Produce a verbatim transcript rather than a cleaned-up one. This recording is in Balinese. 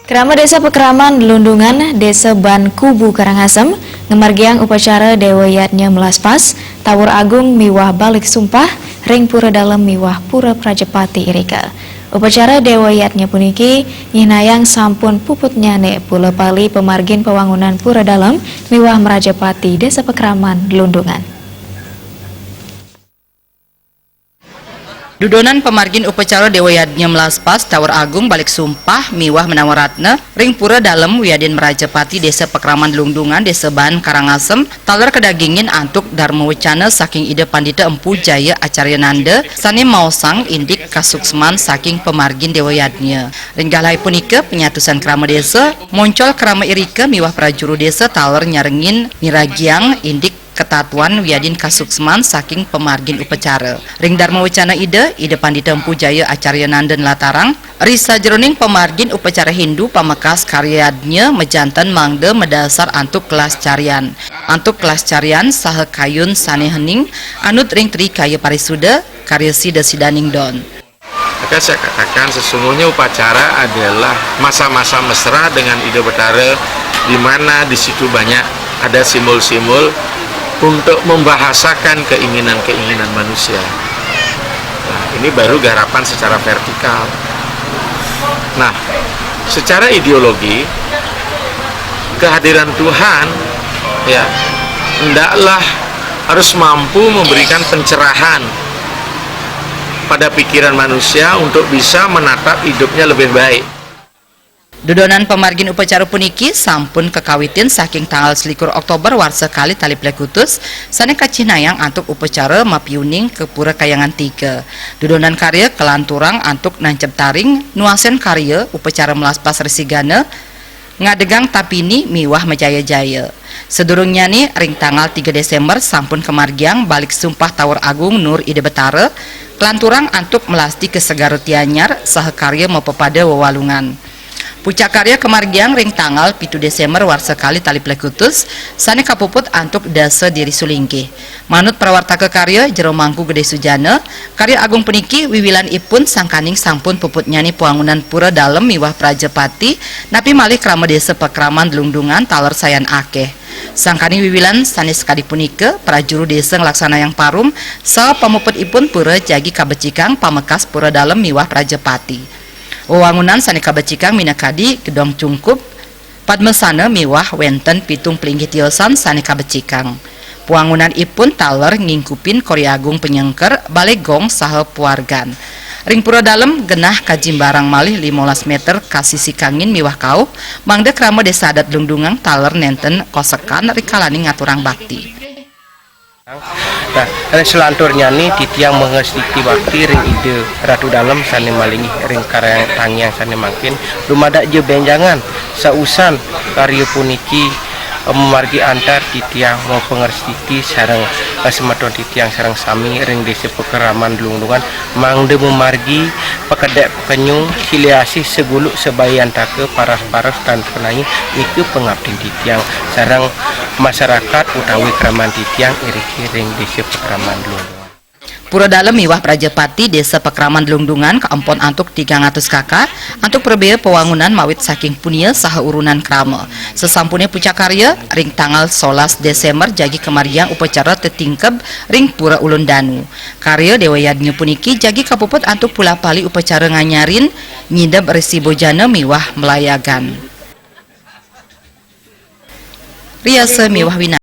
Krama Desa Pakraman Lundungan, Desa Ban Kubu Karangasem, ngamargiang upacara Dewa Yadnya Melaspas, Tawur Agung miwah Balik Sumpah, ring Pura Dalem miwah Pura Prajapati irika. Upacara Dewa Yadnya puniki nyihnayang sampun puputnyane pula pali pamargin pawangunan Pura Dalem miwah Mrajapati Desa Pakraman Lundungan. Dudonan pamargin upacara Dewa Yadnya Melaspas, Tawur Agung, Balik Sumpah, miwah Menawa Ratna, ring Pura Dalem wiadin Mrajapati Desa Pakraman Lundungan, Desa Ban Karangasem, taler kadagingin antuk darma wecana saking Ida Pandita Empu Jaya Acarya Nanda, sane maosang indik kasuksman saking pamargin Dewa Yadnya. Ring galahé punika, panyatusan krama desa, moncol krama irika miwah prajuru desa taler nyarengin miragiang indik katatuan wiadin kasuksman saking pamargin upacara. Ring darma wecana Ida, Ida Pandita Empu Jaya Acarya Nanda nlatarang, ri sajeroning pamargin upacara Hindu pamekas karya yadnya majanten mangda madasar antuk kelas carian. Antuk kelas carian saha kayun sane hening, anut ring tri kaya parisuda, karya sida-sidaning don. Maka saya katakan, sesungguhnya upacara adalah masa-masa mesra dengan Ida Betara, di mana di situ banyak ada simbol-simbol untuk membahasakan keinginan-keinginan manusia. Nah, ini baru garapan secara vertikal. Nah, secara ideologi, kehadiran Tuhan, ya, hendaklah harus mampu memberikan pencerahan pada pikiran manusia untuk bisa menatap hidupnya lebih baik. Dudonan pamargin upacara puniki sampun kakawitin saking tanggal selikur Oktober warsa kalih tali plekutus, sane kacihnayang antuk upacara mapiuning ka Pura Kayangan Tiga. Dudonan karya kalanturang antuk nancep taring, nuasen karya upacara melaspas resigana, ngadegang tapini miwah majaya-jaya. Sadurungnyane, ring tanggal tiga Desember sampun kamargiang Balik Sumpah Tawur Agung Nur Ida Betara, kalanturang antuk melasti ka Segara Tianyar saha karya mapapada wewalungan. Pucak karya kamargiang ring tanggal pitu Desember warsa kalih tali plekutus, sane kapuput antuk dasa diri sulinggih. Manut prawartaka karya Jero Mangku Gede Sujana, karya agung puniki wiwilanipun sangkaning sampun puputnyane pawangunan Pura Dalem miwah Prajapati, napi malih krama desa pakraman Lungdungan taler sayan akeh. Sangkaning wiwilan sane sakadi punika, prajuru desa nglaksanayang parum, saha pamuputipun pura jagi kabecikang pamekas Pura Dalem miwah Prajapati. Wewangunan sane kabecikang minakadi gedong cungkup, padmasana miwah wenten pitung plinggih tiosan sane kabecikang. Pawangunanipun taler ngingkupin Kori Agung Panyengker, Balai Gong saha pawargan. Ring Pura Dalem genah kajimbarang malih limolas meter kasisikangin miwah kauh, mangda krama Desa Adat Lungdungan taler nenten kosekan rikalaning ngaturang bakti. Nah, ring salanturnyane titiang mangastiti bakti ring Ida Ratu Dalem sane malinggih ring karya tangiang sane mangkin, dumadak ja benjangan sausan karya puniki, eh, mamargi antar titiang mapangastiti sareng, eh, semeton titiang sareng sami ring Desa Pakraman Lungdungan mangda mamargi pakedek pakenyung silih asih saguluk sabayantaka paras-paras tan panai nika pangaptin titiang sareng masarakat utawi kraman titiang iriki ring Desa Pakraman Lungdungan. Pura Dalem miwah Prajapati Desa Pakraman Lungdungan kaempon antuk tigang atus kaka, antuk prabea pawangunan mawit saking punia saha urunan krama. Sasampune pucak karya, ring tanggal solas Desember jagi kamargiang upacara tetingkeb ring Pura Ulun Danu. Karya Dewa Yadnya puniki jagi kapuput antuk pula pali upacara nganyarin, nyideb resi bojana miwah mlayagan. Riasa miwah wina.